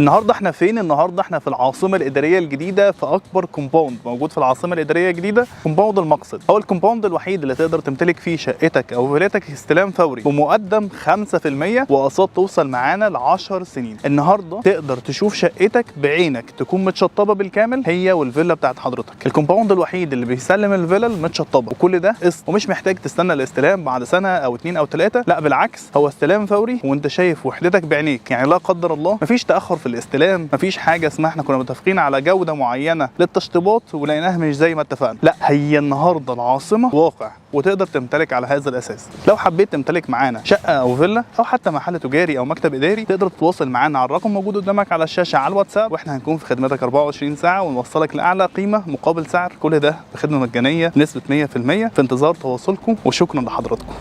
النهارده احنا فين؟ النهارده احنا في العاصمة الادارية الجديده، في اكبر كومباوند موجود في العاصمة الادارية الجديده، كومباوند المقصد. هو الكومباوند الوحيد اللي تقدر تمتلك فيه شقتك او فيلتك استلام فوري بمقدم 5% واقساط توصل معانا ل 10 سنين. النهارده تقدر تشوف شقتك بعينك تكون متشطبه بالكامل هي والفيلا بتاعت حضرتك. الكومباوند الوحيد اللي بيسلم الفيلا متشطبه، وكل ده قسط، ومش محتاج تستنى الاستلام بعد سنة او 2 او 3، لا بالعكس هو استلام فوري وانت شايف وحدتك بعينيك. يعني لا قدر الله مفيش تاخر في الاستلام، مفيش حاجة اسمها احنا كنا متفقين على جوده معينة للتشطيبات ولقيناها مش زي ما اتفقنا. لا، هي النهارده العاصمة واقع وتقدر تمتلك على هذا الاساس. لو حبيت تمتلك معانا شقه او فيلا او حتى محل تجاري او مكتب اداري، تقدر تتواصل معانا على الرقم موجود قدامك على الشاشة على الواتساب، واحنا هنكون في خدمتك 24 ساعة ونوصلك لاعلى قيمة مقابل سعر. كل ده بخدمة مجانية بنسبة 100%. في انتظار تواصلكم، وشكرا لحضراتكم.